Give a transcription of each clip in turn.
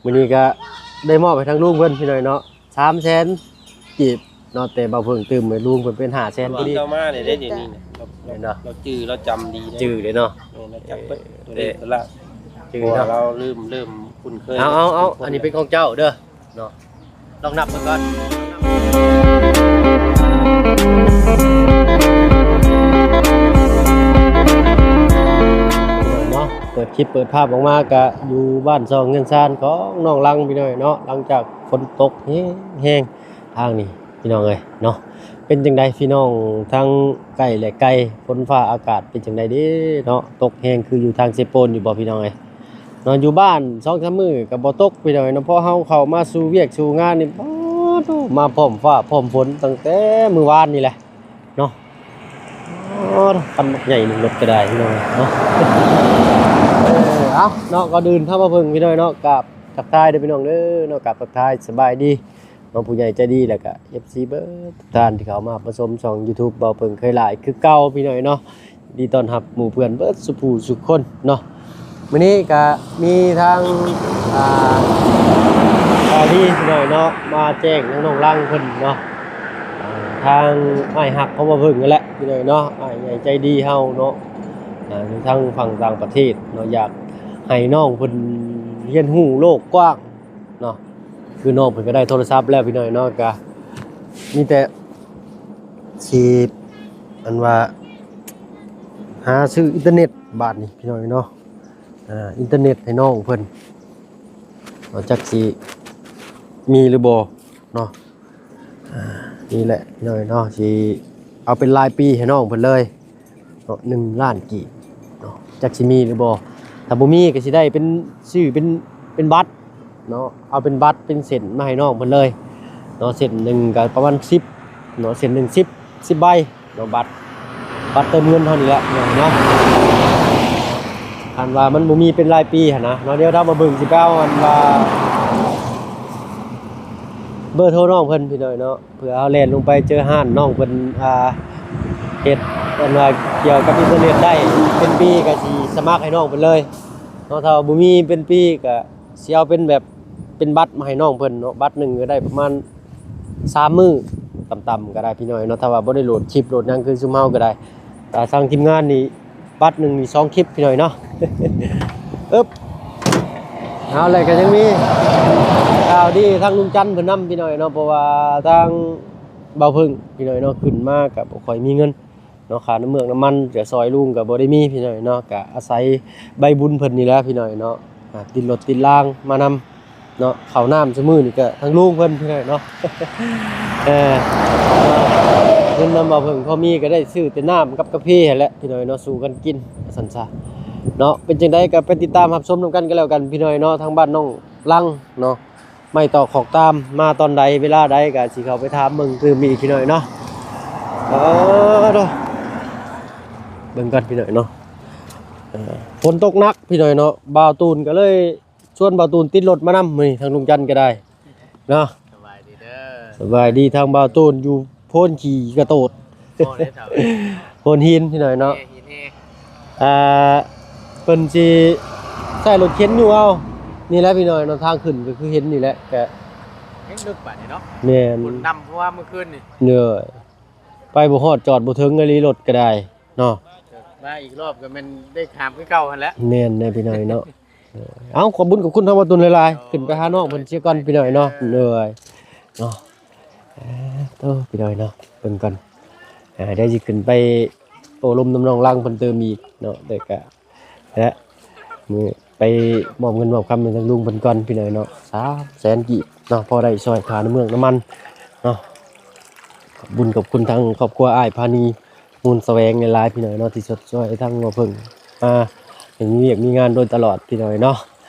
ມື້ນີ້ກໍໄດ້ມອບໃຫ້ທາງລຸງເພິ່ນ ພີ່ນ້ອງເນາະ ສາມແສນກີບເນາະ ແຕ່ບ່າວເພິ່ງຕື່ມໃຫ້ລຸງເພິ່ນເປັນຫ້າແສນພໍດີ. ເຈົ້າມາໄດ້ເດ້ ດຽວນີ້ນະ ລາວ ແມ່ນບໍ່? ລາວຈື່ ລາວຈຳດີເດ້ ຈື່ເດ້ເນາະ. ແມ່ນ ລາວຈຳເບິດ ເອີ ຕົວເລກຕົວລະ ຈື່ເນາະ ເພາະວ່າລາວເລີ່ມ ເລີ່ມຄຸ້ນເຄີຍ. ເອົາ ເອົາ ເອົາ ອັນນີ້ເປັນຂອງເຈົ້າເດີ. ເນາະ ລອງນັບເບິ່ງກ່ອນເນາະ. ເປີດຄລິບເປີດພາບອອກມາກະຢູ່ບ້ານຊ່ອງເຮືອນຊານຂອງນ້ອງລັງ ພີ່ນ້ອງເນາະ. ຫຼັງຈາກຝົນຕົກແຮງໆ ທາງນີ້ ພີ່ນ້ອງເອີຍເນາະ. ເປັນຈັ່ງໃດພີ່ນ້ອງທັງໃກ້ແລະໄກ ຝົນຟ້າອາກາດເປັນຈັ່ງໃດເດເນາະ? ຕົກແຮງຄືຢູ່ທາງເຊໂປນຢູ່ບໍ່ ພີ່ນ້ອງເອີຍ? ນອນຢູ່ບ້ານສອງສາມມື້ກໍບໍ່ຕົກ ພີ່ນ້ອງເນາະ. ພໍເຮົາເຂົ້າມາສູ່ວຽກສູ່ງານນີ້ ປາດໂທ້ ມາພ້ອມຟ້າພ້ອມຝົນຕັ້ງແຕ່ມື້ວານນີ້ແຫຼະເນາະ. ອໍ ຄັນບັກໃຫຍ່ໜຶ່ງລົດກໍໄດ້ ພີ່ນ້ອງເນາະ. ເອີ ເອົາເນາະ ກ່ອນອື່ນທາງບ່າວເພິ່ງ ພີ່ນ້ອງເນາະ ກາບທັກທາຍເດີ ພີ່ນ້ອງເດີເນາະ. ກາບທັກທາຍສະບາຍດີ ເນາະ ຜູ້ໃຫຍ່ໃຈດີ ແລ້ວກະເອັຟຊີເບິດທຸກທ່ານທີ່ເຂົ້າມາຮັບມາຊົມຊ່ອງຢູທູບບ່າວເພິ່ງເຄີຍຫຼາຍຄືເກົ່າ ພີ່ນ້ອງເນາະ. ຍິນດີຕ້ອນຮັບໝູ່ເພື່ອນເບິດສູ່ຜູ້ສູ່ຄົນເນາະ. ມື້ນີ້ກະມີທາງ ອ່າ ຂ່າວດີ ພີ່ນ້ອງເນາະ ມາແຈ້ງທາງນ້ອງລັງເພິ່ນເນາະ. ອ່າ ທາງອ້າຍຮັກຂອງບ່າວເພິ່ງນັ້ນແຫຼະ ພີ່ນ້ອງເນາະ ອ້າຍໃຫຍ່ໃຈດີເຮົາເນາະ ອ່າ ຢູ່ທາງຝັ່ງຕ່າງປະເທດເນາະ ຢາກໃຫ້ນ້ອງເພິ່ນຮຽນຮູ້ໂລກກວ້າງ ເນາະ. ຄືນ້ອງເພິ່ນກໍໄດ້ໂທລະສັບແລ້ວ ພີ່ນ້ອງເນາະ ກະມີແຕ່ຊິ ອັນວ່າ ຫາຊື້ອິນເຕີເນັດບາດນີ້ ພີ່ນ້ອງເນາະ. ອ່າ ອິນເຕີເນັດໃຫ້ນ້ອງເພິ່ນ ເນາະ ຈັກຊິມີຫຼືບໍ່ເນາະ. ອ່າ ນີ້ແຫຼະ ພີ່ນ້ອງເນາະ ຊິເອົາເປັນລາຍປີໃຫ້ນ້ອງເພິ່ນເລີຍ ເນາະ ໜຶ່ງລ້ານກີບເນາະ ຈັກຊິມີຫຼືບໍ່. ຖ້າບໍ່ມີກໍຊິໄດ້ເປັນ ຊື້ເປັນ ເປັນບັດເນາະ ເອົາເປັນບັດເປັນເສັ້ນມາໃຫ້ນ້ອງເພິ່ນເລີຍເນາະ. ເສັ້ນໜຶ່ງກໍປະມານສິບເນາະ ເສັ້ນໜຶ່ງສິບ ສິບໃບເນາະ ບັດ ບັດເຕີມເງິນເຮົານີ້ແຫຼະເນາະ. ຄັນວ່າມັນບໍ່ມີເປັນລາຍປີຫັ້ນນະເນາະ ດຽວຖ້າມາເບິ່ງຊິໄປເອົາ ອັນວ່າ ເບີໂທນ້ອງເພິ່ນ ພີ່ນ້ອງເນາະ. ເພື່ອເຮົາແລ່ນລົງໄປເຈີຮ້ານນ້ອງເພິ່ນ ອ່າ ເຮັດ ອັນວ່າກ່ຽວກັບອິນເຕີເນັດໄດ້ເປັນປີ ກໍຊິສະໝັກໃຫ້ນ້ອງເພິ່ນເລີຍເນາະ. ຖ້າວ່າບໍ່ມີເປັນປີ ກໍຊິເອົາເປັນແບບເປັນບັດມາໃຫ້ນ້ອງເພິ່ນເນາະ. ບັດໜຶ່ງກໍໄດ້ປະມານສາມມື້ຕ່ຳໆກໍໄດ້ ພີ່ນ້ອງເນາະ ຖ້າວ່າບໍ່ໄດ້ໂຫຼດຄລິບໂຫຼດຫຍັງຄືຊຸມເຮົາກໍໄດ້. ອ່າ ທາງທີມງານນີ້ ບັດໜຶ່ງມີສອງຄລິບ ພີ່ນ້ອງເນາະ. ອຶບ ເອົາແຫຼະ ກໍຍັງມີຂ່າວດີທາງລຸງຈັນເພິ່ນນຳ ພີ່ນ້ອງເນາະ ເພາະວ່າທາງບ່າວເພິ່ງ ພີ່ນ້ອງເນາະ ຂຶ້ນມາກໍບໍ່ຄ່ອຍມີເງິນເນາະ ຄ່ານ້ຳເມືອກນ້ຳມັນຈະຊ່ອຍລຸງກໍບໍ່ໄດ້ມີ ພີ່ນ້ອງເນາະ. ກໍອາໄສໃບບຸນເພິ່ນນີ້ແຫຼະ ພີ່ນ້ອງເນາະ ອ່າ ຕິດລົດຕິດລາງມານຳ ເນາະ. ເຂົ້ານ້ຳຊຸມື້ນີ້ກໍທາງລຸງເພິ່ນ ພີ່ນ້ອງເນາະ. ເອີ ເງິນນຳບ່າວເພິ່ງພໍມີກໍໄດ້ຊື້ແຕ່ນ້ຳກັບກາເຟຫັ້ນແຫຼະ ພີ່ນ້ອງເນາະ ສູ້ກັນກິນວ່າຊັ້ນຊະເນາະ. ເປັນຈັ່ງໃດກໍໄປຕິດຕາມຮັບຊົມນຳກັນກໍແລ້ວກັນ ພີ່ນ້ອງເນາະ. ທາງບ້ານນ້ອງລັງເນາະ ໄມ້ຕອກຂອກຕາມ ມາຕອນໃດເວລາໃດກໍຊິເຂົ້າໄປຖາມເບິ່ງຕື່ມອີກ ພີ່ນ້ອງເນາະ. ເອີ ເບິ່ງກ່ອນ ພີ່ນ້ອງເນາະ. ເອີ ຝົນຕົກໜັກ ພີ່ນ້ອງເນາະ ບ່າວຕູນກໍເລີຍ ຊວນບ່າວຕູນຕິດລົດມານຳ ມື້ນີ້ທາງລຸງຈັນກໍໄດ້ເນາະ. ສະບາຍດີເດີ ສະບາຍດີ ທາງບ່າວຕູນຢູ່ໂພນຂີ້ກະໂຕດ ໂອ້ ໂພນຫີນ ພີ່ນ້ອງເນາະ. ຫີນແຮງ ອ່າ ເພິ່ນຊິໃຊ້ລົດເຂັນຢູ່ເອົານີ້ແຫຼະ ພີ່ນ້ອງເນາະ. ທາງຂຶ້ນກໍຄືເຫັນນີ້ແຫຼະ ກະຍັງລຶກບາດນີ້ເນາະ. ແມ່ນ ຝົນນຳເພາະວ່າມື້ຄືນນີ້ ເດີ ໄປບໍ່ຮອດ ຈອດບໍ່ເຖິງອີ່ຫຼີ ລົດກໍໄດ້ເນາະ. ມາອີກລອບກໍແມ່ນໄດ້ຂ້າມຄືເກົ່າຫັ້ນແຫຼະ. ແມ່ນແດ່ ພີ່ນ້ອງເນາະ. ເອີ ເອົາ ຂອບບຸນຂອບຄຸນທາງບ່າວຕູນຫຼາຍໆ. ໂອ້ ຂຶ້ນໄປຫານ້ອງເພິ່ນເສຍກ່ອນ ພີ່ນ້ອງເນາະ. ໂດຍ ເນາະ ເອີ ໂຕ ພີ່ນ້ອງເນາະ ເບິ່ງກ່ອນ. ອ່າ ດຽວຊິຂຶ້ນໄປໂອ້ລົມນຳນ້ອງລັງເພິ່ນຕື່ມອີກເນາະ. ແຕ່ກະ ແລະ ມື້ໄປມອບເງິນມອບຄຳໃຫ້ທາງລຸງເພິ່ນກ່ອນ ພີ່ນ້ອງເນາະ ສາມແສນກີບເນາະ ພໍໄດ້ຊ່ອຍຄ່ານ້ຳເມືອກນ້ຳມັນເນາະ. ຂອບບຸນຂອບຄຸນທາງຄອບຄົວອ້າຍພານີ ມູນສະແຫວງຫຼາຍໆ ພີ່ນ້ອງເນາະ ທີ່ຊົດຊ່ວຍທາງບ່າວເພິ່ງ ອ່າ ໃຫ້ມີວຽກມີງານໂດຍຕະຫຼອດ ພີ່ນ້ອງເນາະ.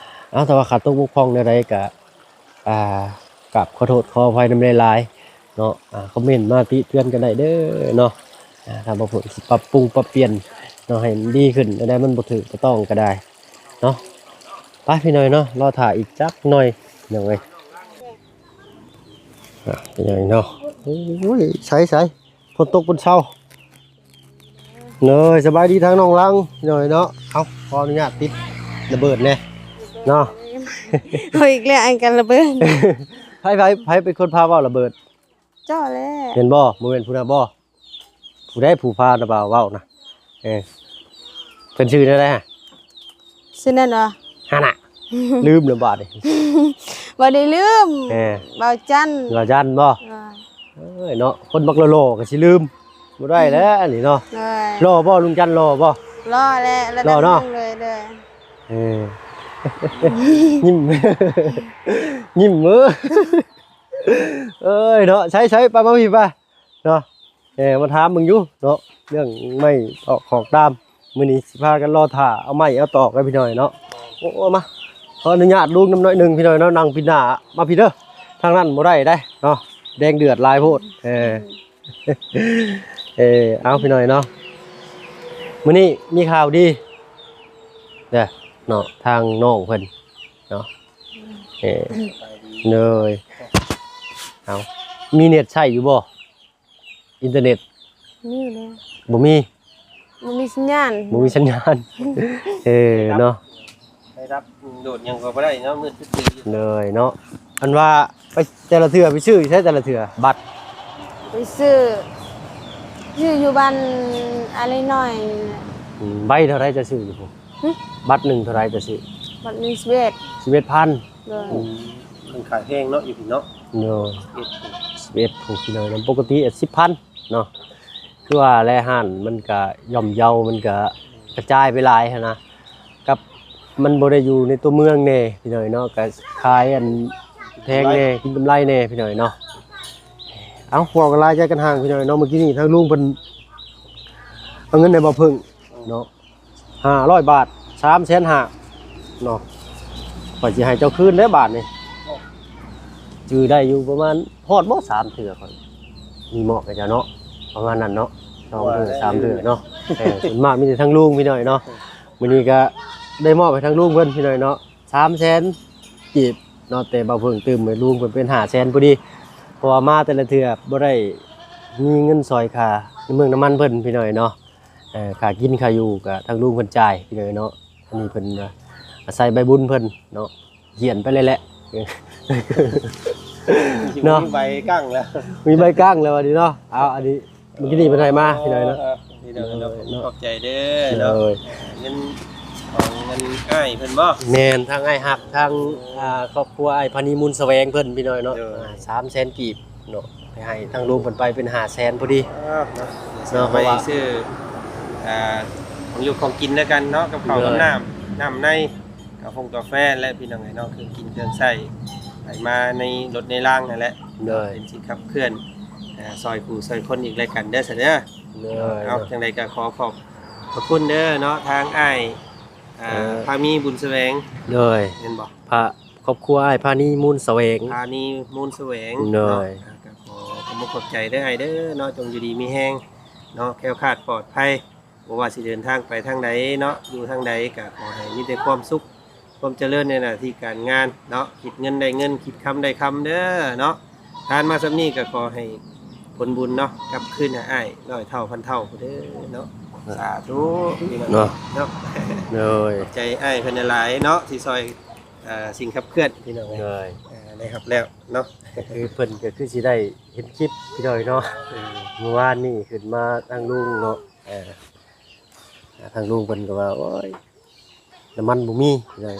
ເອົາ ຖ້າວ່າຂາດຕົກບົກຜ່ອງແນວໃດກະ ອ່າ ກາບຂໍໂທດຂໍອະໄພນຳຫຼາຍໆເນາະ. ອ່າ ຄອມເມັນມາຕິເຕືອນກັນໄດ້ເດີເນາະ. ອ່າ ຖ້າບ່າວເພິ່ງຊິປັບປຸງປັບປ່ຽນເນາະ ໃຫ້ມັນດີຂຶ້ນ ອັນໃດມັນບໍ່ຖືກບໍ່ຕ້ອງກໍໄດ້ເນາະ. ໄປ ພີ່ນ້ອງເນາະ ລໍຖ້າອີກຈັກໜ່ອຍ ພີ່ນ້ອງເອີຍ. ອ່າ ເປັນຫຍັງເນາະ ໂອ້ຍ ໃສໆ ຝົນຕົກເປັນເຊົາ. ເລີຍ ສະບາຍດີທາງນ້ອງລັງ ພີ່ນ້ອງເນາະ. ເອົາ ຂໍອະນຸຍາດຕິດລະເບີດແດ່ເນາະ. ເອົາອີກແລ້ວ ອັນກັນລະເບີດ. ໃຜ ໃຜ ໃຜເປັນຄົນພາເວົ້າລະເບີດ? ເຈົ້າແຫຼະ. ແມ່ນບໍ່? ບໍ່ແມ່ນຜູ້ນັ້ນບໍ່? ຜູ້ໃດຜູ້ພານະບ່າວເວົ້ານະ? ເອີ ເພິ່ນຊື່ແນວໃດຫະ? ຊື່ນັ້ນຫວາ? ຫັ້ນນະ ລືມແລ້ວບາດນີ້. ບໍ່ໄດ້ລືມ. ເອີ ບ່າວຈັນ. ບ່າວຈັນບໍ່? ເອີ ເອີຍເນາະ ຄົນບັກຫຼໍ່ໆກໍຊິລືມ ບໍ່ໄດ້ແຫຼະອັນນີ້ເນາະ. ໂດຍ ຫຼໍ່ບໍ່? ລຸງຈັນຫຼໍ່ບໍ່? ຫຼໍ່ແຫຼະ ລະດັບໜຶ່ງເລີຍ. ເອີ ຍິ້ມ ຍິ້ມເອີຍ. ເອີຍເນາະ ໃຊ້ ໃຊ້ ປະມາພີ້ປະເນາະ. ເອີ ມາຖາມເບິ່ງຢູ່ເນາະ ເລື່ອງໄມ້ຕອກຂອກດາມ ມື້ນີ້ຊິພາກັນລໍຖ້າເອົາໄມ້ເອົາຕອກເດີພີ່ນ້ອງເນາະ. ໂອ້ ມາ ຂໍອະນຸຍາດລຸງນຳໜ້ອຍໜຶ່ງພີ່ນ້ອງເນາະ ນັ່ງປິດໜ້າມາພີ້ເດີ ທາງນັ້ນບໍ່ໄດ້ເດ້ເນາະ ແດງເດືອດຫຼາຍໂພດ. ເອີ ເອີ ເອົາພີ່ນ້ອງເນາະ ມື້ນີ້ມີຂ່າວດີເດີເນາະ ທາງນ້ອງເພິ່ນເນາະ. ເອີ ໂດຍ ເອົາ ມີເນັດໃຊ້ຢູ່ບໍ່? ອິນເຕີເນັດ ມີແລ້ວ ບໍ່ມີ ບໍ່ມີສັນຍານ ບໍ່ມີສັນຍານ. ເອີ ເນາະ ໄດ້ຮັບໂດດຫຍັງກໍບໍ່ໄດ້ເນາະ ມືດຕຶດໆຢູ່. ໂດຍເນາະ ອັນວ່າໄປແຕ່ລະເທື່ອໄປຊື້ຢູ່ໃສແຕ່ລະເທື່ອ ບັດ? ໄປຊື້ ຊື້ຢູ່ບ້ານອາໄລນ້ອຍ. ອືມ ໃບເທົ່າໃດຈະຊື້ຢູ່ພຸ້ນ? ຫຶ? ບັດໜຶ່ງເທົ່າໃດຈະຊື້? ບັດໜຶ່ງສິບເອັດ ສິບເອັດພັນ. ໂດຍ ອືມ ເພິ່ນຂາຍແພງເນາະ ຢູ່ພີ້ເນາະ. ໂດຍ ສິບເອັດ ສິບເອັດ ຜູ້ກິໂລນຳ ປົກກະຕິສິບພັນເນາະ. ຄືວ່າແຫຼະ ຮ້ານມັນກະຍ່ອມເຍົາ ມັນກະກະຈາຍໄປຫຼາຍຫັ້ນນະ ກັບມັນບໍ່ໄດ້ຢູ່ໃນຕົວເມືອງແດ່ພີ່ນ້ອງເນາະ ກະຂາຍອັນແພງແດ່ ກິນກຳໄລແດ່ພີ່ນ້ອງເນາະ. ເອົ້າ ເວົ້າກັນຫຼາຍໃຈກັນຫ່າງພີ່ນ້ອງເນາະ. ມື້ກີ້ນີ້ທາງລຸງເພິ່ນເອົາເງິນໃຫ້ບ່າວເພິ່ງເນາະ ຫ້າຮ້ອຍບາດ ສາມແສນຫ້າເນາະ. ຂ້ອຍຊິໃຫ້ເຈົ້າຄືນເດ້ບາດນີ້ ຈື່ໄດ້ຢູ່ປະມານ ຮອດບໍ່ ສາມເທື່ອ ຂ້ອຍມີມອບໃຫ້ເຈົ້າເນາະ ປະມານນັ້ນເນາະ ສອງເທື່ອ ສາມເທື່ອເນາະ. ເອີ ສ່ວນມາກມີແຕ່ທາງລຸງພີ່ນ້ອງເນາະ. ມື້ນີ້ກະໄດ້ມອບໃຫ້ທາງລຸງເພິ່ນພີ່ນ້ອງເນາະ ສາມແສນກີບເນາະ ແຕ່ບ່າວເພິ່ງຕື່ມໃຫ້ລຸງເພິ່ນເປັນຫ້າແສນພໍດີ ເພາະວ່າມາແຕ່ລະເທື່ອບໍ່ໄດ້ມີເງິນຊ່ອຍຄ່ານ້ຳເມືອງນ້ຳມັນເພິ່ນພີ່ນ້ອງເນາະ. ເອີ ຄ່າກິນຄ່າຢູ່ກະທາງລຸງເພິ່ນຈ່າຍພີ່ນ້ອງເນາະ. ອັນນີ້ເພິ່ນອາໄສໃບບຸນເພິ່ນເນາະ ຢ້ຽນໄປເລີຍແຫຼະເນາະ. ມີໃບກັ້ງແລ້ວ ມີໃບກັ້ງແລ້ວອັນນີ້ເນາະ. ເອົາ ອັນນີ້ມື້ກີ້ນີ້ເພິ່ນໃຫ້ມາພີ່ນ້ອງເນາະ. ເອີ ພີ່ນ້ອງເນາະ ຂອບໃຈເດີເນາະ. ໂດຍ ເງິນຂອງເງິນອ້າຍເພິ່ນບໍ່? ແມ່ນ ທາງອ້າຍຮັກ ທາງ ອ່າ ຄອບຄົວອ້າຍພານີ ມູນສະແຫວງເພິ່ນພີ່ນ້ອງເນາະ. ໂດຍ ອ່າ ສາມແສນກີບ ເນາະ ໄປໃຫ້ທາງລຸງເພິ່ນໄປເປັນຫ້າແສນພໍດີ ເນາະ ເນາະ ເພາະວ່າຊື້ ອ່າ ຂອງຢູ່ຂອງກິນນຳກັນເນາະ ກັບເຂົ້າ ໂດຍ ກັບນ້ຳ ນ້ຳໃນ ກາຟົງກາແຟແຫຼະພີ່ນ້ອງເອີຍເນາະ ເຄື່ອງກິນເຄື່ອງໃຊ້ ໄປມາໃນລົດໃນລາງຫັ້ນແຫຼະ ໂດຍ ເປັນສິ່ງຂັບເຄື່ອນ ເອີ ຊ່ອຍຜູ້ຊ່ອຍຄົນອີກແລ້ວກັນເດີ ຊະເດີ ໂດຍ ເນາະ. ຈັ່ງໃດກໍຂໍຂອບພະຄຸນເດີເນາະ ທາງອ້າຍ ອ່າ ເອີ ພາມີ ບຸນສະແຫວງ ໂດຍ ແມ່ນບໍ່? ພະ ຄອບຄົວອ້າຍພານີ ມູນສະແຫວງ ພານີ ມູນສະແຫວງ ໂດຍ ເນາະ ກໍຂໍຂອບອົກຂອບໃຈເດີອ້າຍເດີເນາະ ຈົ່ງຢູ່ດີມີແຮງເນາະ ແຄ້ວຄາດປອດໄພ ບໍ່ວ່າຊິເດີນທາງໄປທາງໃດເນາະ ຢູ່ທາງໃດກໍຂໍໃຫ້ມີແຕ່ຄວາມສຸກ ຄວາມຈະເລີນໃນໜ້າທີ່ການງານເນາະ ຄິດເງິນໄດ້ເງິນ ຄິດຄຳໄດ້ຄຳເດີເນາະ. ທານມາສ່ຳນີ້ກໍຂໍໃຫ້ຜົນບຸນເນາະ ກັບຄືນໃຫ້ອ້າຍຮ້ອຍເທົ່າພັນເທົ່າພຸ້ນເດີເນາະ. ສາທຸ ພີ່ນ້ອງເນາະ ເນາະ ໂດຍ ຂອບໃຈອ້າຍເພິ່ນຫຼາຍໆເນາະ ທີ່ຊ່ອຍ ອ່າ ສິ່ງຂັບເຄື່ອນ ພີ່ນ້ອງເອີຍ ໂດຍ ອ່າ ໄດ້ຮັບແລ້ວເນາະ ກໍຄືເພິ່ນກໍຄືຊິໄດ້ເຫັນຄລິບ ພີ່ນ້ອງເນາະ ເອີ ມື້ວານນີ້ຂຶ້ນມາທາງລຸງເນາະ ເອີ ທາງລຸງເພິ່ນກໍວ່າ ໂອ້ຍ ນ້ຳມັນບໍ່ມີ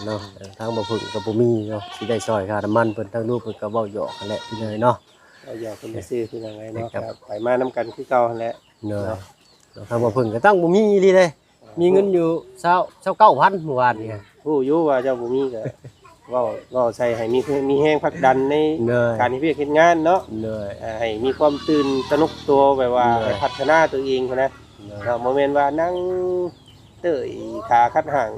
ເນາະ ເອີ ທາງບ່າວເພິ່ງກໍບໍ່ມີເນາະ ຊິໄດ້ຊ່ອຍຄ່ານ້ຳມັນເພິ່ນ ທາງລູກເພິ່ນກໍເວົ້າຫຍອກຫັ້ນແຫຼະພີ່ນ້ອງເນາະ ເວົ້າຫຍອກເພິ່ນຊື່ໆ ພີ່ນ້ອງເອີຍເນາະ ແຕ່ກໍໄປມານຳກັນຄືເກົ່າຫັ້ນແຫຼະເນາະ ເນາະ ທາງບ່າວເພິ່ງກໍຕັ້ງບໍ່ມີອີ່ຫຼີເດ້ ມີເງິນຢູ່ຊາວ ຊາວເກົ້າພັນມື້ວານນີ້ ຮູ້ຢູ່ວ່າເຈົ້າບໍ່ມີກໍເວົ້າ ເວົ້າໃສ່ໃຫ້ມີ ມີແຮງຜັກດັນໃນ ໂດຍ ການເຮັດວຽກເຮັດງານເນາະ ໂດຍ ອ່າ ໃຫ້ມີຄວາມຕື່ນຕະໜົກຕົວ ແບບວ່າ ໂດຍ ໃຫ້ພັດທະນາຕົວເອງຫັ້ນນະ ໂດຍ ເນາະ ບໍ່ແມ່ນວ່ານັ່ງ ເຕີຍຂາຄັດຫາງ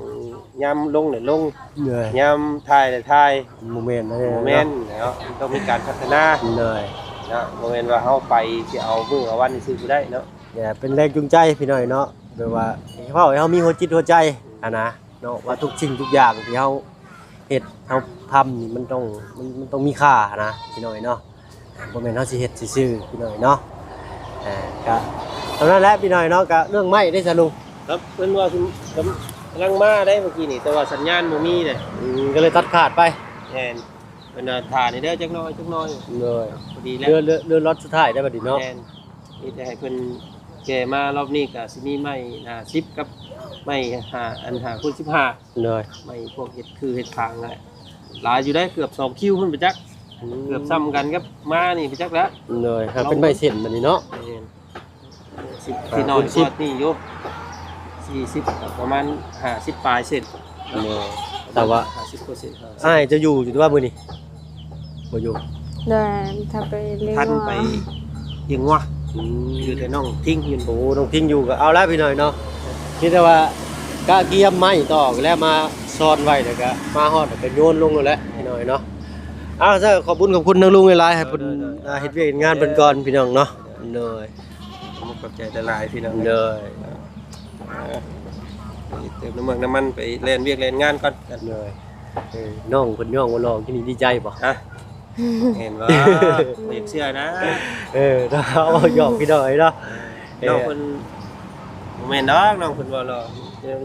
ຍາມລົງແຫຼະລົງ ໂດຍ ຍາມຖ່າຍແຫຼະຖ່າຍ ບໍ່ແມ່ນເດ້ ບໍ່ແມ່ນເນາະ ຕ້ອງມີການພັດທະນາ ໂດຍ ເນາະ ບໍ່ແມ່ນວ່າເຮົາໄປຊິເອົາມື້ເອົາວັນຊື່ບໍ່ໄດ້ເນາະ ແຕ່ເປັນແຮງຈູງໃຈພີ່ນ້ອງເນາະ ແບບວ່າເວົ້າໃຫ້ເຮົາມີຫົວຈິດຫົວໃຈຫັ້ນນະ ເນາະ ວ່າທຸກສິ່ງທຸກຢ່າງທີ່ເຮົາເຮັດເຮົາທຳນີ້ ມັນຕ້ອງ ມັນ ມັນຕ້ອງມີຄ່ານະພີ່ນ້ອງເນາະ ບໍ່ແມ່ນເຮົາຊິເຮັດຊື່ໆ ພີ່ນ້ອງເນາະ ອ່າ ກະເທົ່ານັ້ນແຫຼະພີ່ນ້ອງເນາະ ກະເລື່ອງໄມ້ເດ້ຊະລຸງ ຄັບ ເພິ່ນວ່າຊິ ຄັບ ກຳລັງມາໄດ້ເມື່ອກີ້ນີ້ ແຕ່ວ່າສັນຍານບໍ່ມີເດ້. ອືມ ກໍເລີຍຕັດຂາດໄປ. ແມ່ນ ເພິ່ນວ່າຖ້ານີ້ເດີ ຈັກໜ້ອຍ ຈັກໜ້ອຍ. ໂດຍ ພໍດີແລ້ວ ເຫຼືອ ເຫຼືອ ເຫຼືອລັອດສຸດທ້າຍໄດ້ບັດນີ້ເນາະ. ແມ່ນ ມີແຕ່ໃຫ້ເພິ່ນແກ່ມາ ລອບນີ້ກໍຊິມີໄມ້ຫ້າສິບກັບໄມ້ຫ້າ ອັນ ຫ້າຄູນສິບຫ້າ. ໂດຍ ໄມ້ພວກເຮັດຄືເຮັດທາງນະ ຫຼາຍຢູ່ໄດ໋ ເກືອບສອງຄິວພຸ້ນໄປຈັກ. ອືມ ເກືອບຊ່ຳກັນກັບມານີ້ໄປຈັກແລ້ວ. ໂດຍ ຫາເປັນໄມ້ເສັ້ນບັດນີ້ເນາະ. ແມ່ນ ສິບ ຫ້າ ສິບ ໜ້ອຍກວ່ານີ້ຢູ່ ສີ່ສິບ ປະມານຫ້າສິບປາຍເຊັນ. ໂດຍ ແຕ່ວ່າຫ້າສິບກວ່າເຊັນ ອ້າຍເຈົ້າຢູ່ ຢູ່ວ່າມື້ນີ້? ບໍ່ຢູ່. ໂດຍ ຖ້າໄປລ້ຽງ ທັນໄປລ້ຽງງົວ. ອືມ ຢູ່ແຕ່ນ້ອງທິງຢູ່. ໂອ້ ນ້ອງທິງຢູ່ກໍເອົາລະພີ່ນ້ອງເນາະ. ມີແຕ່ວ່າກະກຽມໄມ້ຕອກແລ້ວມາຊ້ອນໄວ້ ແລ້ວກໍມາຮອດ ແລ້ວກໍໂຍນລົງໂລດແຫຼະພີ່ນ້ອງເນາະ. ເອົາ ຊະ ຂອບບຸນຂອບຄຸນທາງລຸງຫຼາຍໆ ໃຫ້ເພິ່ນ ໂດຍ ໂດຍ ອ່າ ເຮັດວຽກເຮັດງານເພິ່ນກ່ອນພີ່ນ້ອງເນາະ. ໂດຍ ຂອບໃຈຫຼາຍໆພີ່ນ້ອງ. ໂດຍ ເຕີມນ້ຳມັນ ນ້ຳມັນໄປແລ່ນວຽກແລ່ນງານກ່ອນ. ໂດຍ ເອີ ນ້ອງເພິ່ນຍ້ອງວ່າຫຼໍ່ ກິນນີ້ດີໃຈບໍ່? ຮະ ເຫັນບໍ່? ເດັກເຊື່ອນະ. ເອີ ເຮົາຫຍອກພີ່ນ້ອງເນາະ. ນ້ອງເພິ່ນ ບໍ່ແມ່ນດອກ ນ້ອງເພິ່ນວ່າຫຼໍ່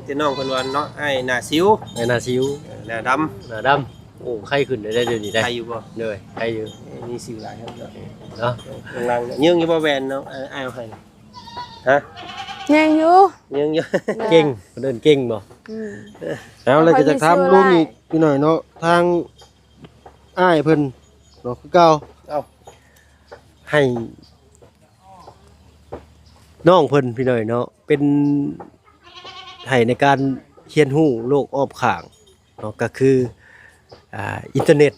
ແຕ່ນ້ອງເພິ່ນວ່າເນາະ ອ້າຍໜ້າສິວ ອ້າຍໜ້າສິວ ເອີ ໜ້າດຳ ໜ້າດຳ. ໂອ້ ໄຄຂຶ້ນໄດ້ເດີນີ້ໄດ໋. ໄຄຢູ່ບໍ່? ໂດຍ ໄຄຢູ່. ມີສິວຫຼາຍຄັບເນາະ ເນາະ. ຍັງຢູ່ບໍ່ແວ່ນເນາະ ອ້າຍເອົາໃຫ້ນະ? ຮະ ຍັງຢູ່ ຍັງຢູ່. ເກັ່ງ ເພິ່ນເອີ້ນເກັ່ງບໍ່? ອືມ ເອົາ ແລ້ວກໍຈະຖາມລຸງອີກໜ້ອຍເນາະ ທາງອ້າຍເພິ່ນເນາະ ຄືເກົ່າ ເອົ້າ ໃຫ້ ນ້ອງເພິ່ນພີ່ນ້ອງເນາະ ເປັນ ໃຫ້ໃນການຮຽນຮູ້ໂລກອອບຂ້າງເນາະ ກໍຄື ອ່າ ອິນເຕີເນັດ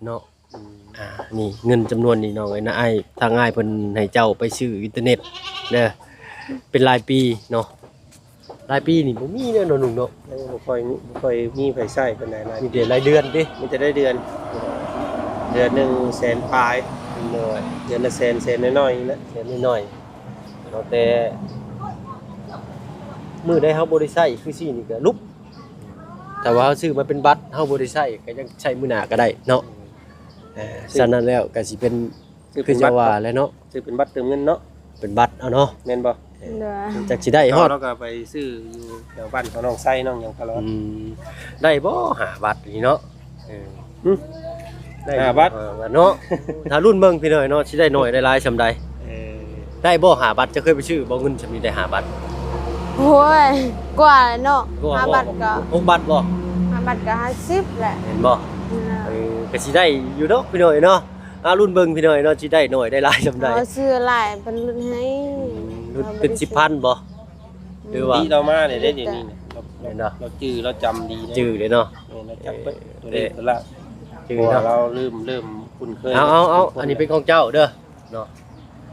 ເນາະ. ອືມ ອ່າ ນີ້ເງິນຈຳນວນນີ້ນ້ອງເອີຍນະ ອ້າຍ ທາງອ້າຍເພິ່ນໃຫ້ເຈົ້າໄປຊື້ອິນເຕີເນັດເດີ ເປັນລາຍປີເນາະ. ລາຍປີນີ້ບໍ່ມີແລ້ວເນາະ ລຸງເນາະ. ຍັງບໍ່ຄ່ອຍມີ ບໍ່ຄ່ອຍມີໃຜໃຊ້ປານໃດ ລາຍ ມີແຕ່ລາຍເດືອນຕິ? ມີແຕ່ລາຍເດືອນ ເດືອນໜຶ່ງແສນປາຍ. ໂດຍ ເດືອນລະແສນ ແສນນ້ອຍໆນີ້ແຫຼະ ແສນນ້ອຍໆ. ເອົາແຕ່ມື້ໃດເຮົາບໍ່ໄດ້ໃຊ້ຄືຊີ້ນີ້ກໍຫຼຸບ ຖ້າວ່າເຮົາຊື້ມາເປັນບັດ ເຮົາບໍ່ໄດ້ໃຊ້ກໍຍັງໃຊ້ມື້ໜ້າກໍໄດ້ເນາະ. ເອີ ສະນັ້ນແລ້ວກໍຊິເປັນ ຄືເຈົ້າວ່າແຫຼະເນາະ ຊື້ເປັນບັດເຕີມເງິນເນາະ ເປັນບັດເອົາເນາະ ແມ່ນບໍ່? ໂດຍ ຈັກຊິໄດ້ຮອດ ເຮົາກໍໄປຊື້ຢູ່ແຖວບ້ານຂອງນ້ອງໄຊນ້ອງຫຍັງຕະຫຼອດ. ອືມ ໄດ້ບໍ່ຫ້າບັດນີ້ເນາະ? ເອີ ຫຶ ໄດ້ຫ້າບັດ ຫ້າບັດເນາະ. ຖ້າລຸ້ນເບິ່ງພີ່ນ້ອງເນາະ ຊິໄດ້ໜ້ອຍໄດ້ຫຼາຍສ່ຳໃດ. ເອີ ໄດ້ບໍ່ຫ້າບັດ? ເຈົ້າເຄີຍໄປຊື້ບໍ່ ເງິນສ່ຳນີ້ໄດ້ຫ້າບັດ? ໂອ້ຍ ກວ່າເນາະ ກວ່າ ຫ້າບັດກໍ ຫົກບັດບໍ່? ຫ້າບັດກໍຫ້າສິບແຫຼະ ແມ່ນບໍ່? ເອີ ເອີ ກໍຊິໄດ້ຢູ່ດອກພີ່ນ້ອງເນາະ. ອ່າ ລຸ້ນເບິ່ງພີ່ນ້ອງເນາະ ຊິໄດ້ໜ້ອຍໄດ້ຫຼາຍສ່ຳໃດ. ເຮົາຊື້ຫຼາຍເພິ່ນຫຼຸດໃຫ້ ອືມ ຫຼຸດເປັນສິບພັນບໍ່? ອືມ ຫຼືວ່າ ນີ້ລາວມາໄດ້ເດ້ ດຽວນີ້ນະ ລາວ ແມ່ນບໍ່? ລາວຈື່ ລາວຈຳດີເດ້ ຈື່ເດ້ເນາະ. ແມ່ນ ລາວຈຳເບິດ ເອີ ຕົວເລກຕົວລະ ຈື່ເນາະ ເພາະວ່າລາວເລີ່ມ ເລີ່ມຄຸ້ນເຄີຍ. ເອົາ ເອົາ ເອົາ ອັນນີ້ເປັນຂອງເຈົ້າເດີເນາະ.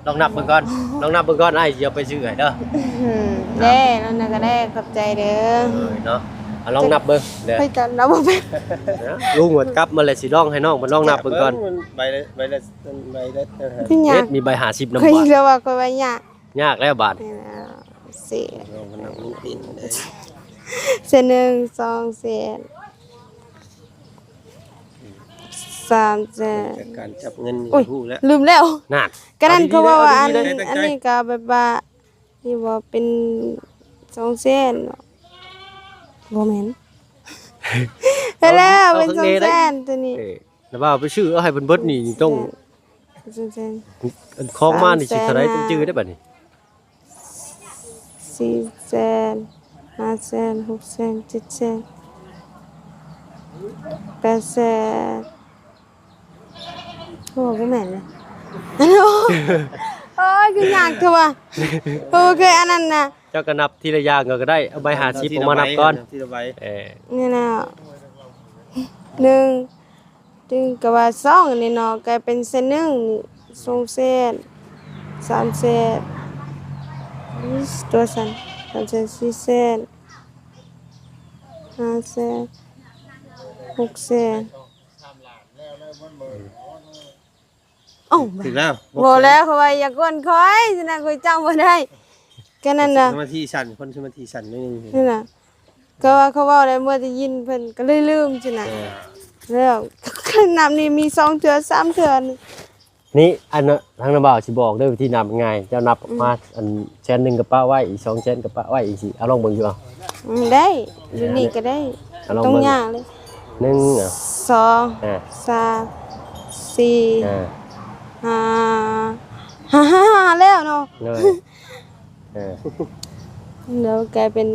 ລອງນັບເບິ່ງກ່ອນ ລອງນັບເບິ່ງກ່ອນ ອ້າຍຊິເອົາໄປຊື້ໃຫ້ເດີ. ອືມ ເດ້ ລອງນັບກໍໄດ້ ຂອບໃຈເດີ. ເອີເນາະ ເອົາລອງນັບເບິ່ງເດີ ຂ້ອຍຈຳນັບບໍ່ເປັນ. ລຸງວ່າກັບມາແລ້ວ ຊິລອງໃຫ້ນ້ອງເພິ່ນລອງນັບເບິ່ງກ່ອນ. ເບິ່ງມັນໃບລະ ໃບລະ ໃບລະ ຄືຍາກ ເຮັດມີໃບຫ້າສິບນຳ ຂ້ອຍ ບາດ ເລີຍວ່າຂ້ອຍວ່າຍາກ ຍາກແລ້ວບາດ. ເອີ ເສນ ເອີ ມັນນັບເປັນເດ້ ເສນໜຶ່ງ ສອງແສນ ສາມແສນ ການຈັບເງິນນີ້ ໂອ້ຍ ຮູ້ແລ້ວ ລືມແລ້ວ. ນັ້ນ ກະນັ້ນ ເອົາດີໆ ເຂົາເວົ້າວ່າ ເອົາດີໆ ອັນ ເດີ ອັນນີ້ກະແບບວ່າ ນີ້ບໍ່ເປັນສອງແສນ ບໍ່ແມ່ນ ເຮັດແລ້ວ ເອົາ ເປັນສອງແສນ ເອົາ ໂຕນີ້ ເອີ ແລ້ວວ່າໄປຊື້ເອົາໃຫ້ເພິ່ນເບິດນີ້ ຕ້ອງ ສອງແສນ ອັນຂອງມານີ້ຊິເທົ່າໃດ ສາມແສນ ຕ້ອງຈື່ໄດ້ບັດນີ້. ສີ່ແສນ ຫ້າແສນ ຫົກແສນ ເຈັດແສນ ແປດແສນ. ໂອ້ ບໍ່ແມ່ນເລີຍ. ໂອ້ຍ ຄືຍາກແທ້ວະ. ໂອ້ ຄືອັນນັ້ນນະ ເຈົ້າກໍນັບທີລະຢ່າງກໍໄດ້ ເອົາໃບຫ້າສິບອອກມານັບກ່ອນ ທີລະໃບ ທີລະໃບ. ເອີ ນີ້ນະ ໜຶ່ງ ຖືກະວ່າສອງນີ້ເນາະ ກາຍເປັນແສນໜຶ່ງ ສອງແສນ ສາມແສນ ໂອ້ຍ ຕົວສັ່ນ ສາມແສນ ສີ່ແສນ ຫ້າແສນ ຫົກແສນ. ເອົ້າ ຖືກແລ້ວ ບໍ່ແລ້ວ ເຂົາວ່າຢ່າກວນຂ້ອຍຊິນະ ຂ້ອຍຈຳບໍ່ໄດ້. ກະນັ້ນນະ ສະມາທິສັ້ນ ຄົນສະມາທິສັ້ນໜ້ອຍໜຶ່ງ ນັ້ນນະ ກໍວ່າເຂົາເວົ້າໄດ້ ເມື່ອໄດ້ຍິນເພິ່ນກໍເລີຍລືມຊີ້ນະ. ເອີ ແລ້ວ ນັບນີ້ມີສອງເທື່ອສາມເທື່ອ. ນີ້ ອັນ ທາງນ້າບ່າວຊິບອກເດີ ວິທີນັບງ່າຍ ເຈົ້ານັບອອກມາ ອືມ ອັນແສນໜຶ່ງກໍປະໄວ້ ອີກສອງແສນກໍປະໄວ້ ຈັ່ງຊີ້ ເອົາລອງເບິ່ງຢູ່ ເອົາ ອືມ ໄດ້ ຢູ່ນີ້ກໍໄດ້ ເອົາລອງ ບໍ່ຕ້ອງ ເບິ່ງຍາກເລີຍ ໜຶ່ງ ອ່ະ ສອງ ອ່າ ສາມ ສີ່ ອ່າ ຫ້າ ຫ້າ ຫ້າ ຫ້າ ແລ້ວເນາະ ໂດຍ ເອີ ແລ້ວກາຍເປັນ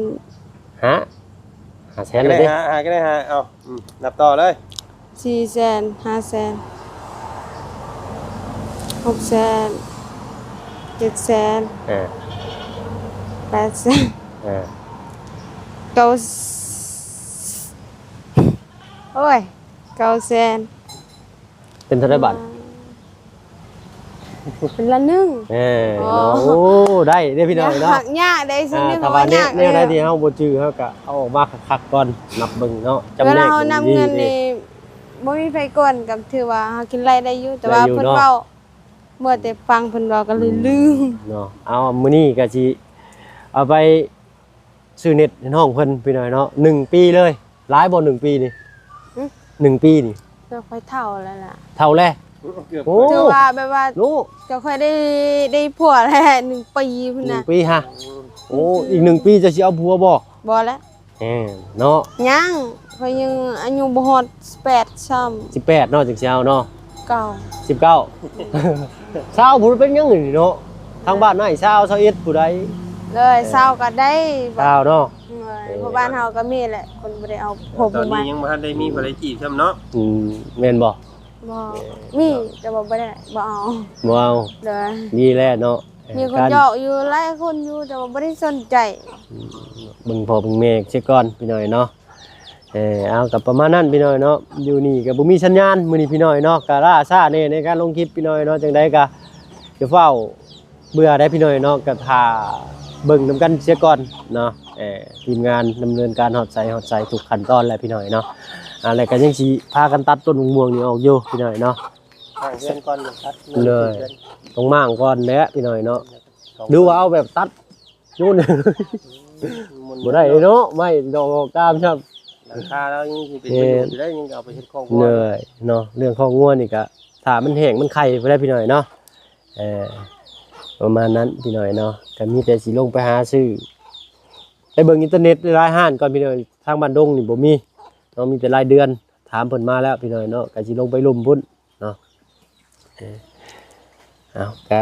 ຫ້າ ຫ້າແສນເລີຍເດ້ ຫ້າ ຫ້າກໍໄດ້ ຫ້າ ເອົາ ອືມ ນັບຕໍ່ເລີຍ ສີ່ແສນ ຫ້າແສນ ຫົກແສນ ເຈັດແສນ ເອີ ແປດແສນ ເອີ ເກົ້າ ໂອ້ຍ ເກົ້າແສນ ເປັນເທົ່າໃດບາດ? ເປັນລ້ານໜຶ່ງ ເອີ ອໍ ເນາະ ໂອ້ ໄດ້ເດ້ພີ່ນ້ອງເນາະ ຍາກ ຍາກໄດ້ ອ່າ ສ່ຳນີ້ ຖ້າວ່າແນວ ແນວໃດທີ່ເຮົາບໍ່ຈື່ ເຮົາກໍເອົາອອກມາຄັກໆກ່ອນ ນັບເບິ່ງເນາະ ຈຳແນກ ເວລາເຮົານັບເງິນນີ້ ບໍ່ມີໃຜກວນ ກໍຖືວ່າເຮົາກິນໄລ່ໄດ້ຢູ່ ແຕ່ວ່າ ໄດ້ຢູ່ ເພິ່ນເວົ້າ ເນາະ ເມື່ອແຕ່ຟັງເພິ່ນເວົ້າກໍເລີຍ ອືມ ລືມເນາະ ເອົາ ມື້ນີ້ກໍຊິເອົາໄປ ຊື້ເນັດໃຫ້ນ້ອງເພິ່ນພີ່ນ້ອງເນາະ ໜຶ່ງປີເລີຍ ຫຼາຍບໍ່ໜຶ່ງປີນີ້? ຫຶ? ໜຶ່ງປີນີ້ ແຕ່ຂ້ອຍເຖົ້າແລ້ວລະ ເຖົ້າແລ້ວ ເກືອບ ໂອ້ ຖືວ່າແບບວ່າ ໂອ້ ກໍຂ້ອຍໄດ້ ໄດ້ຜົວແລ້ວ ໜຶ່ງປີພຸ້ນນະ ໜຶ່ງປີຫະ ໂອ້ ອີກໜຶ່ງປີຈະຊິເອົາຜົວບໍ່? ບໍ່ແລ້ວ ເອີ ເນາະ ຍັງ ຂ້ອຍຍັງອາຍຸບໍ່ຮອດສິບແປດຊ້ຳ ສິບແປດເນາະ ຈຶ່ງຊິເອົາເນາະ ເກົ້າ ສິບເກົ້າ ຊາວພຸ້ນເປັນຫຍັງນີ້ເນາະ ທາງບ້ານນາຍຊາວ ຊາວເອັດ ຜູ້ໃດ ເລີຍ ເອີ ຊາວກໍໄດ້ ຊາວເນາະ ເອີ ເອີ ເພາະບ້ານເຮົາກໍມີແຫຼະ ຄົນບໍ່ໄດ້ເອົາຜົວ ຕອນນີ້ຍັງບໍ່ທັນໄດ້ມີຜູ້ໃດຈີບຊ້ຳເນາະ ອືມ ແມ່ນບໍ່? ບໍ່ ເອີ ມີ ແຕ່ວ່າບໍ່ໄດ້ ບໍ່ເອົາ ບໍ່ເອົາ ໂດຍ ມີແລ້ວເນາະ ມີຄົນຢອກຢູ່ ຫຼາຍຄົນຢູ່ ແຕ່ວ່າບໍ່ໄດ້ສົນໃຈ ອືມ ເບິ່ງພໍ່ເບິ່ງແມ່ເສຍກ່ອນພີ່ນ້ອງເນາະ ເອີ ເອົາ ກໍປະມານນັ້ນພີ່ນ້ອງເນາະ ຢູ່ນີ້ກໍບໍ່ມີສັນຍານ ມື້ນີ້ພີ່ນ້ອງເນາະ ກໍລ້າຊ້າແດ່ໃນການລົງຄລິບພີ່ນ້ອງເນາະ ຈັ່ງໃດກໍຢ່າຟ້າວເບື່ອໄດ໋ພີ່ນ້ອງເນາະ ກໍຖ້າເບິ່ງນຳກັນເສຍກ່ອນເນາະ ເອີ ທີມງານດຳເນີນການຮອດໃສ ຮອດໃສທຸກຂັ້ນຕອນແຫຼະພີ່ນ້ອງເນາະ ອ່າ ແລ້ວກໍຍັງຊິພາກັນຕັດຕົ້ນໝາກມ່ວງນີ້ອອກຢູ່ພີ່ນ້ອງເນາະ ສ້າງເຮືອນກ່ອນ ຕັດ ເລີຍ ຕ້ອງມ້າງກ່ອນແຫຼະພີ່ນ້ອງເນາະ ຫຼືວ່າເອົາແບບຕັດໂຍນ ອືມ ບໍ່ໄດ້ເນາະ ໄມ້ດອກອອກຕາມຊ້ຳ ຫຼັງຄາລາວຍັງຊິເປັນປະໂຫຍດຢູ່ໄດ໋ ຍັງເອົາໄປເຮັດຄອກງົວ ເລີຍເນາະ ເລື່ອງຄອກງົວນີ້ກະ ຖ້າມັນແຫ້ງມັນໄຂ່ພຸ້ນແຫຼະພີ່ນ້ອງເນາະ ເອີ ປະມານນັ້ນພີ່ນ້ອງເນາະ ກະມີແຕ່ຊິລົງໄປຫາຊື້ ໄປເບິ່ງອິນເຕີເນັດຫຼາຍໆຮ້ານກ່ອນພີ່ນ້ອງ ທາງບ້ານດົງນີ້ບໍ່ມີເນາະ ມີແຕ່ລາຍເດືອນ ຖາມເພິ່ນມາແລ້ວພີ່ນ້ອງເນາະ ກະຊິລົງໄປລຸ່ມພຸ້ນ ເນາະ ເອີ ເອົາ ກະ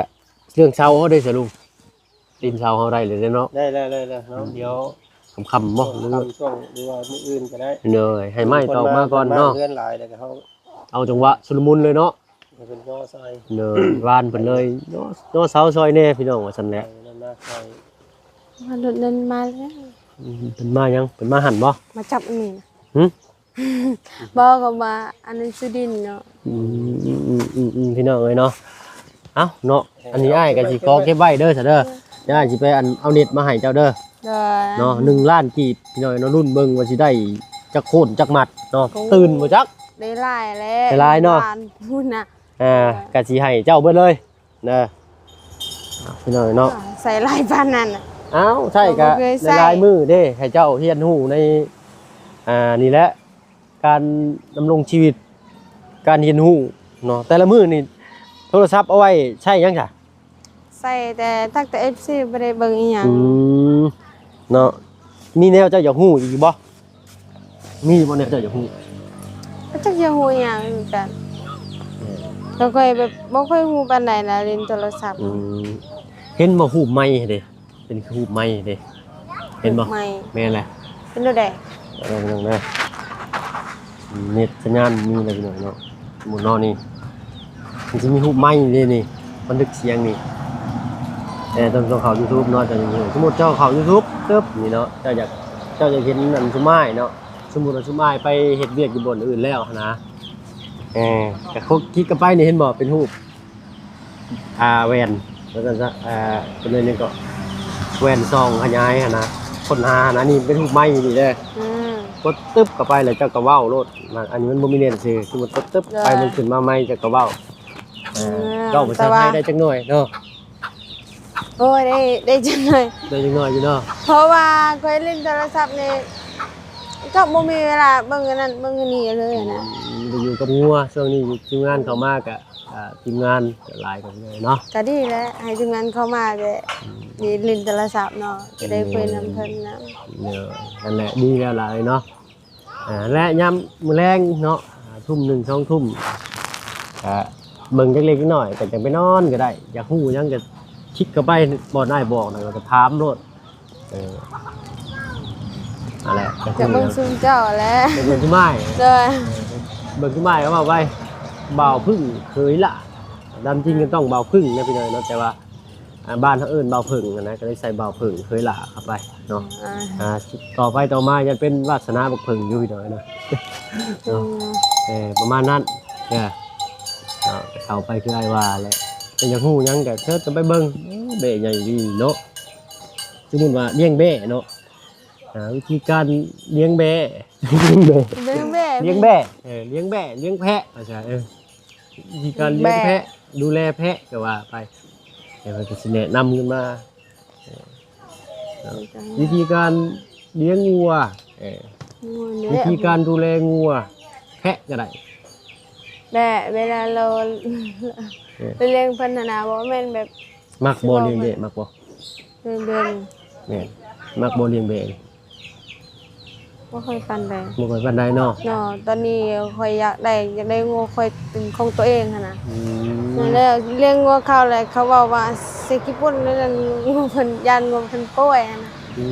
ເລື່ອງເຊົ່າເຮົາໄດ້ສະຫຼຸບ ຕີນເຊົ່າເຮົາໄດ້ເລີຍເດ້ເນາະ ໄດ້ແລ້ວ ໄດ້ແລ້ວເນາະ ອືມ ດຽວຄ່ຳໆບໍ່ ຄ່ຳໆ ຫຼືວ່າມື້ອື່ນກໍໄດ້ ໂດຍ ໃຫ້ໄມ້ຕອກມາກ່ອນເນາະ ເຮືອນຫຼາຍແລ້ວກໍເຮົາ ເອົາຈັງຫວະຊຸລະມຸນເລີຍເນາະ ໃຫ້ເພິ່ນຍໍຊ່ອຍ ໂດຍ ວານເພິ່ນເລີຍ ຍໍເຊົາຊ່ອຍແດ່ພີ່ນ້ອງ ວ່າຊັ້ນແຫຼະ ໃຫ້ເພິ່ນມາຊ່ອຍ ວ່າລົດນັ້ນມາແລ້ວ ອືມ ເພິ່ນມາຫຍັງ ເພິ່ນມາຫັ້ນບໍ່ ມາຈັບອັນນີ້ນະ ຫຶ? ບໍ່ ກໍວ່າອັນນັ້ນຊື່ດິນເນາະ ອືມ ອືມ ອືມ ອືມ ພີ່ນ້ອງເອີຍເນາະ ເອົ້າເນາະ ອັນນີ້ອ້າຍກໍຊິຂໍເກັບໄວ້ເດີຊະເດີ ດຽວອ້າຍຊິໄປອັນເອົາເນັດມາໃຫ້ເຈົ້າເດີ ໂດຍ ເນາະ ໜຶ່ງລ້ານກີບ ພີ່ນ້ອງເນາະ ລຸ້ນເບິ່ງວ່າຊິໄດ້ຈັກໂຄນຈັກມັດເນາະ ໂອ້ ຕື່ນບໍ່ຈັກ ໄດ້ຫຼາຍແລ້ວ ໄດ້ຫຼາຍເນາະ ລ້ານພຸ້ນນະ ອ່າ ເອີ ກໍຊິໃຫ້ເຈົ້າເບິດເລີຍ ເດີ ພີ່ນ້ອງເນາະ ໃສ່ຫຼາຍປານນັ້ນນະ ເອົ້າ ໃຊ້ກະ ເຮົາບໍ່ເຄີຍໃຊ້ ຫຼາຍໆມື້ເດ້ ໃຫ້ເຈົ້າຮຽນຮູ້ໃນ ອ່າ ນີ້ແຫຼະ ການດຳລົງຊີວິດ ການຮຽນຮູ້ເນາະ ແຕ່ລະມື້ນີ້ໂທລະສັບເອົາໄວ້ໃຊ້ຫຍັງຊະ? ໃຊ້ແຕ່ ທັກແຕ່ ເອັຟຊີ ບໍ່ໄດ້ເບິ່ງອີ່ຫຍັງ ອືມ ເນາະ ມີແນວເຈົ້າຢາກຮູ້ອີກຢູ່ບໍ່? ມີບໍ່ແນວເຈົ້າຢາກຮູ້? ກໍຈັກຢາກຮູ້ຫຍັງຄືກັນ ເອີ ກໍຂ້ອຍແບບບໍ່ຄ່ອຍຮູ້ປານໃດນະ ຫຼິ້ນໂທລະສັບ ອືມ ເຫັນບໍ່ຮູບໄມ້ເດ້ ເປັນຮູບໄມ້ເດ້ ເຫັນບໍ່? ຮູບໄມ້ ແມ່ນແຫຼະ ເປັນແນວໃດ? ເບິ່ງເບິ່ງເດີ ເນັດສັນຍານມີແລ້ວພີ່ນ້ອງເນາະ ສົມມຸດເນາະ ນີ້ ມັນຊິມີຮູບໄມ້ເດ້ນີ້ ບັນທຶກສຽງນີ້ ແຕ່ຕ້ອງເຂົ້າຢູທູບເນາະ ເຈົ້າ ສົມມຸດເຈົ້າເຂົ້າຢູທູບ ຕຶບ ນີ້ເນາະ ເຈົ້າຢາກ ເຈົ້າຢາກເຫັນອັນຊຸມອ້າຍເນາະ ສົມມຸດວ່າຊຸມອ້າຍໄປເຮັດວຽກຢູ່ບ່ອນອື່ນແລ້ວຫັ້ນນະ ເອີ ກໍຄລິກເຂົ້າໄປນີ້ ເຫັນບໍ່ ເປັນຮູບ ອ່າ ແວ່ນ ວ່າຊັ້ນຊະ ອ່າ ເປັນເລື່ອງຫຍັງເກາະ ແວ່ນສ່ອງຂະຫຍາຍຫັ້ນນະ ຄົ້ນຫາຫັ້ນນະ ນີ້ເປັນຮູບໄມ້ນີ້ເດີ ອືມ ກົດຕຶບເຂົ້າໄປແລ້ວເຈົ້າກໍເວົ້າໂລດ ອັນນີ້ມັນບໍ່ມີເນັດຊື່ ຄືມັນກົດຕຶບໄປ ມັນຂຶ້ນມາໃໝ່ ເຈົ້າກໍເວົ້າ ເອີ ເອີ ເວົ້າພາສາໄທໄດ້ຈັກໜ້ອຍເນາະ ໂອ້ຍ ໄດ້ ໄດ້ຈັກໜ້ອຍ ໄດ້ຈັກໜ້ອຍຢູ່ເນາະ ເພາະວ່າຂ້ອຍຫຼິ້ນໂທລະສັບນີ້ ກໍບໍ່ມີເວລາເບິ່ງອັນນັ້ນເບິ່ງອັນນີ້ເລີຍນະ ອືມ ໄດ້ຢູ່ກັບງົວ ຊ່ວງນີ້ທີມງານເຂົ້າມາກະ ອ່າ ທີມງານກໍຫຼາຍກັນເລີຍເນາະ ກໍດີແຫຼະ ໃຫ້ທີມງານເຂົ້າມາແຕ່ ອືມ ນີ້ຫຼິ້ນໂທລະສັບເນາະ ຈະໄດ້ຄຸຍນຳເພິ່ນນຳ ເອີ ນັ້ນແຫຼະ ດີແລ້ວຫຼາຍເນາະ. ອ່າ ແລະຍາມມື້ແລງເນາະ ອ່າ ທຸ່ມໜຶ່ງ ສອງທຸ່ມ ກະເບິ່ງຈັກເລັກຈັກນ້ອຍ ກະຈັ່ງໄປນອນກໍໄດ້ ຢາກຮູ້ຫຍັງກະຄລິກເຂົ້າໄປບ່ອນອ້າຍບອກນັ້ນ ແລ້ວກະຖາມໂລດ. ເອີ ນັ້ນແຫຼະ ຢາກເບິ່ງຊຸມເຈົ້າແຫຼະ ຢາກເບິ່ງຊຸມອ້າຍ ໂດຍ ເບິ່ງຊຸມອ້າຍເຂົາເວົ້າໄວ້ ບ່າວເຜິ້ງເຂີຍຫຼ້າ ຕາມຈິງກໍຕ້ອງບ່າວເຜິ້ງນະພີ່ນ້ອງເນາະ ແຕ່ວ່າ ອ່າ ບ້ານເຮົາເອີ້ນບ່າວເຜິ້ງຫັ້ນນະ ກໍເລີຍໃສ່ບ່າວເຜິ້ງເຂີຍຫຼ້າເຂົ້າໄປເນາະ. ອ່າ ອ່າ ຕໍ່ໄປຕໍ່ມາຍັງເປັນວາດສະໜາບັກເຜິ້ງຢູ່ພີ່ນ້ອງເນາະ ເນາະ ເອີ ປະມານນັ້ນ ເອີ ເຂົ້າໄປຄືອ້າຍວ່າແຫຼະ ແຕ່ຢາກຮູ້ຫຍັງກໍເຊີນກັນໄປເບິ່ງ. ໂອ້ ແບ້ໃຫຍ່ດີເນາະ ສົມມຸດວ່າລ້ຽງແບ້ເນາະ ອ່າ ວິທີການລ້ຽງແບ້ ລ້ຽງແບ້ ລ້ຽງແບ້ ລ້ຽງແບ້ ເອີ ລ້ຽງແບ້ ລ້ຽງແພະ ວ່າຊະ ເອີ ວິທີການລ້ຽງແພະ ດູແລແພະກໍວ່າໄປ ແລ້ວເພິ່ນກໍຊິແນະນຳຂຶ້ນມາ ເອີ ວິທີການລ້ຽງງົວ ເອີ ວິທີການດູແລງົວ ແພະກໍໄດ້ ແບບເວລາເຮົາ ເອີ ໄປລ້ຽງເພິ່ນຫັ້ນນະ ບໍ່ແມ່ນແບບ ມັກບໍ່ລ້ຽງແບ້ ມັກບໍ່? ເບິ່ງໆ ແມ່ນ ມັກບໍ່ລ້ຽງແບ້? ບໍ່ຄ່ອຍປານໃດ ບໍ່ຄ່ອຍປານໃດເນາະ ເນາະ ຕອນນີ້ຂ້ອຍຢາກໄດ້ ຢາກໄດ້ງົວຂ້ອຍເປັນຂອງຕົວເອງຫັ້ນນະ ອືມ ນັ້ນແຫຼະ ລ້ຽງງົວເຂົາແລ້ວ ເຂົາເວົ້າວ່າໃສ່ຂີ້ຝຸ່ນນັ້ນ ງົວເພິ່ນ ຢ້ານງົວເພິ່ນປ່ວຍຫັ້ນນະ ອື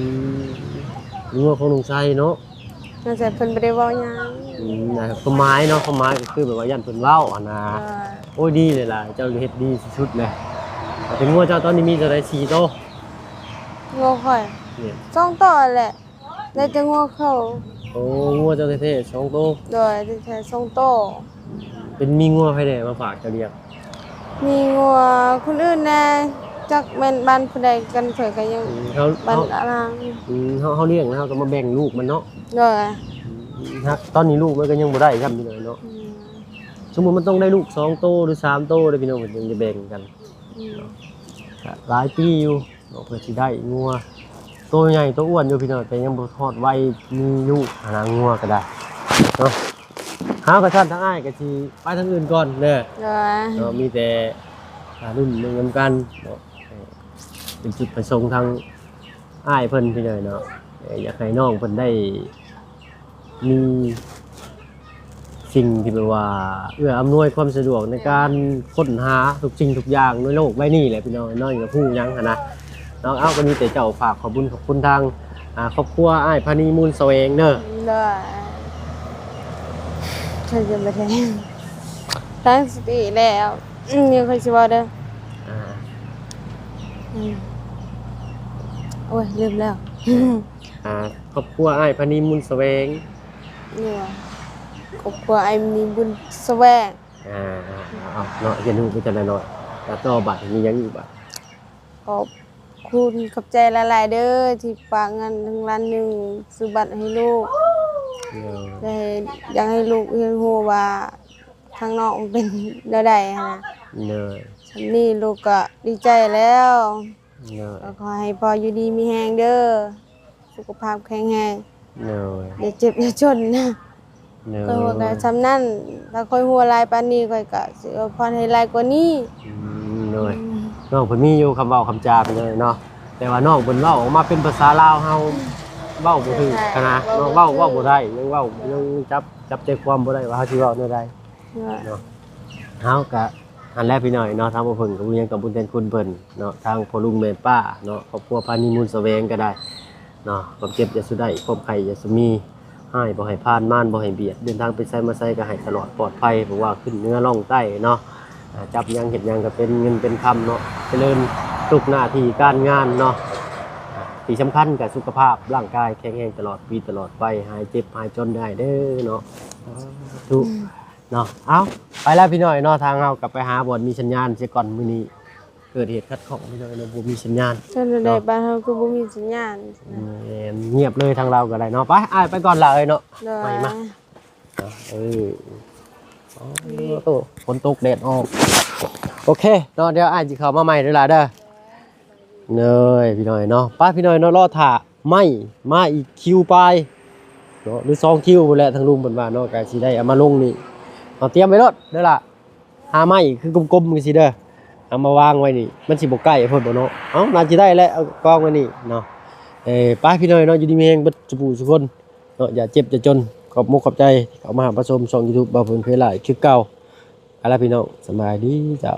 ມ ງົວຂອງລຸງໄຊເນາະ ໜ້າຈະເພິ່ນບໍ່ໄດ້ເວົ້າຫຍັງ ອືມ ຄວາມໝາຍເນາະ ຄວາມໝາຍກໍຄືແບບວ່າຢ້ານເພິ່ນເວົ້າຫັ້ນນະ ເອີ ໂອ້ຍ ດີເລີຍລະ ເຈົ້າເຮັດດີສຸດໆເລີຍ ແຕ່ງົວເຈົ້າຕອນນີ້ມີເທົ່າໃດ ສີ່ໂຕ? ງົວຂ້ອຍ ນີ້ ສອງໂຕແຫຼະ ໄດ້ແຕ່ງົວເຂົາ ໂອ້ ງົວເຈົ້າແທ້ໆ ສອງໂຕ ໂດຍ ໄດ້ແຕ່ສອງໂຕ ເປັນ ມີງົວໃຜແດ່ມາຝາກເຈົ້າລ້ຽງ? ມີງົວຄົນອື່ນແດ່ ຈັກແມ່ນບ້ານຜູ້ໃດກັນ ຂ້ອຍກໍຍັງ ອືມ ເຮົາ ບ້ານ ເຮົາ ອາລາງ ອືມ ເຮົາ ເຮົາລ້ຽງແລ້ວເຮົາກໍມາແບ່ງລູກມັນເນາະ ໂດຍ ອືມ ຮະ ຕອນນີ້ລູກມັນກໍຍັງບໍ່ໄດ້ຊ້ຳພີ່ນ້ອງເນາະ ອືມ ສົມມຸດມັນຕ້ອງໄດ້ລູກສອງໂຕ ຫຼື ສາມໂຕເດ້ພີ່ນ້ອງ ເພິ່ນຈຶ່ງຈະແບ່ງກັນ ອືມ ກໍຫຼາຍປີຢູ່ ເນາະ ເພື່ອຊິໄດ້ງົວໂຕໃຫຍ່ໂຕອ້ວນຢູ່ພີ່ນ້ອງ ແຕ່ຍັງບໍ່ຮອດໄວມີລູກຫັ້ນນະ ງົວກໍໄດ້ເນາະ ເຮົາກໍຊັ້ນທາງອ້າຍກໍຊິໄປທາງອື່ນກ່ອນເດີ ໂດຍ ເນາະ ມີແຕ່ ອ່າ ລຸ້ນເບິ່ງນຳກັນເນາະ ເອີ ເປັນຈຸດປະສົງທາງອ້າຍເພິ່ນພີ່ນ້ອງເນາະ ເອີ ຢາກໃຫ້ນ້ອງເພິ່ນໄດ້ ມີສິ່ງທີ່ແບບວ່າເອື້ອອຳນວຍຄວາມສະດວກໃນການຄົ້ນຫາທຸກສິ່ງທຸກຢ່າງໃນໂລກໃບນີ້ແຫຼະພີ່ນ້ອງເນາະ ຢາກຮູ້ຫຍັງຫັ້ນນະເນາະ ເອົາ ກໍມີແຕ່ເຈົ້າຝາກຂອບບຸນຂອບຄຸນທາງ ອ່າ ຄອບຄົວອ້າຍພານີ ມູນສະແຫວງເດີ ໂດຍ ເພິ່ນຈະບໍ່ໄດ້ຕັ້ງສະຕິແລ້ວ ອືມ ດຽວຂ້ອຍຊິເວົ້າເດີ ອ່າ ອືມ ໂອ້ຍ ລືມແລ້ວ ອ່າ ຄອບຄົວອ້າຍພານີ ມູນສະແຫວງ ເນາະ ຄອບຄົວອ້າຍມີບຸນສະແຫວງ ອ່າ ເອົາເນາະ ຮຽນຮູ້ໄປແຕ່ລະໜ້ອຍ ແລ້ວຕໍ່ບັດມີຫຍັງອີກບັດ? ຂອບຄຸນຂອບໃຈຫຼາຍໆເດີ ທີ່ຝາກເງິນທັງລ້ານໜຶ່ງຊື້ບັດໃຫ້ລູກ ເນາະ ແລະ ຢາກໃຫ້ລູກຮຽນຮູ້ວ່າທາງນອກມັນເປັນແນວໃດຫັ້ນນະ ໂດຍ ສ່ຳນີ້ລູກກໍດີໃຈແລ້ວ ໂດຍ ກໍຂໍໃຫ້ພໍ່ຢູ່ດີມີແຮງເດີ ສຸຂະພາບແຂງແຮງ ໂດຍ ຢ່າເຈັບຢ່າຈົນນະ ໂດຍ ຂ້ອຍວ່າກໍສ່ຳນັ້ນ ຖ້າຂ້ອຍຮູ້ຫຼາຍປານນີ້ ຂ້ອຍກໍຊິອວຍພອນໃຫ້ຫຼາຍກວ່ານີ້ ອືມ ໂດຍ ອືມ ນ້ອງເພິ່ນມີຢູ່ຄຳເວົ້າຄຳຈາເພິ່ນເລີຍເນາະ ແຕ່ວ່ານ້ອງເພິ່ນເວົ້າອອກມາເປັນພາສາລາວເຮົາ ເວົ້າບໍ່ຖືກຫັ້ນນະ ເວົ້າ ເວົ້າ ເວົ້າບໍ່ຖືກ ເວົ້າບໍ່ໄດ້ ຍັງເວົ້າ ຍັງຈັບ ຈັບໃຈຄວາມບໍ່ໄດ້ວ່າເຮົາຊິເວົ້າແນວໃດ ເນາະ ເຮົາກະຫັ້ນແຫຼະພີ່ນ້ອງເນາະ ທາງພໍ່ເພິ່ນກໍບໍ່ມີຫຍັງຕອບບຸນແທນຄຸນເພິ່ນເນາະ ທາງພໍ່ລຸງແມ່ປ້າເນາະ ຄອບຄົວພານີ ມູນສະແຫວງກໍໄດ້ເນາະ ຄວາມເຈັບຢ່າສູ່ໄດ້ ຄວາມໄຂ້ຢ່າສູ່ມີ ຮ້າຍບໍ່ໃຫ້ຜ່ານ ມານບໍ່ໃຫ້ບຽດ ເດີນທາງໄປໃສມາໃສກໍໃຫ້ຕະຫຼອດປອດໄພ ບໍ່ວ່າຂຶ້ນເໜືອລ່ອງໃຕ້ເນາະ ອ່າ ຈັບຫຍັງເຮັດຫຍັງກໍເປັນເງິນເປັນຄຳເນາະ ຈະເລີນທຸກໜ້າທີ່ການງານເນາະ ອ່າ ທີ່ສຳຄັນກໍສຸຂະພາບຮ່າງກາຍແຂງແຮງຕະຫຼອດປີຕະຫຼອດໄປ ຫາຍເຈັບຫາຍຈົນໄດ້ເດີເນາະ ສາທຸ ອືມ ເນາະ ເອົ້າ ໄປແລ້ວພີ່ນ້ອງເນາະ ທາງເຮົາກັບໄປຫາບ່ອນມີສັນຍານເສຍກ່ອນ ມື້ນີ້ເກີດເຫດຂັດຂ້ອງພີ່ນ້ອງເນາະ ບໍ່ມີສັນຍານ ເປັນແນວໃດ ເນາະ ບ້ານເຮົາຄືບໍ່ມີສັນຍານ ແມ່ນ ງຽບເລີຍ ທາງລາວກໍໄດ້ເນາະ ໄປ ອ້າຍໄປກ່ອນລະເອີຍເນາະ ໂດຍ ໄປມາ ເອີ ໂອ້ ຝົນຕົກແດດອອກ ໂອເຄເນາະ ດຽວອ້າຍຊິເຂົ້າມາໃໝ່ເດີຫຼ້າເດີ ເດີ ພີ່ນ້ອງເນາະ ໄປພີ່ນ້ອງເນາະ ລໍຖ້າໄມ້ມາອີກຄິວປາຍເນາະ ຫຼືສອງຄິວພຸ້ນແຫຼະ ທາງລຸງເພິ່ນວ່າເນາະ ກະຊິໄດ້ເອົາມາລົງນີ້ ເອົາຕຽມໄວ້ໂລດເດີຫຼ້າ ຫາໄມ້ຄືກົມໆຈັ່ງຊີ້ເດີ ເອົາມາວາງໄວ້ນີ້ ມັນຊິບໍ່ໃກ້ໂພດບໍ່ເນາະ? ເອົ້າ ໜ້າຊິໄດ້ແຫຼະ ເອົາກອງໄວ້ນີ້ເນາະ. ເອີ ໄປພີ່ນ້ອງເນາະ ຢູ່ດີມີແຮງເບິດສູ່ຜູ້ສູ່ຄົນເນາະ ຢ່າເຈັບຢ່າຈົນ. ຂອບມຸກຂອບໃຈທີ່ເຂົ້າມາຮັບມາຊົມຊ່ອງ YouTube ບ່າວເພິ່ນເຜີຍຫຼາຍຄືເກົ່າ. ເອົາລະພີ່ນ້ອງ ສະບາຍດີເຈົ້າ.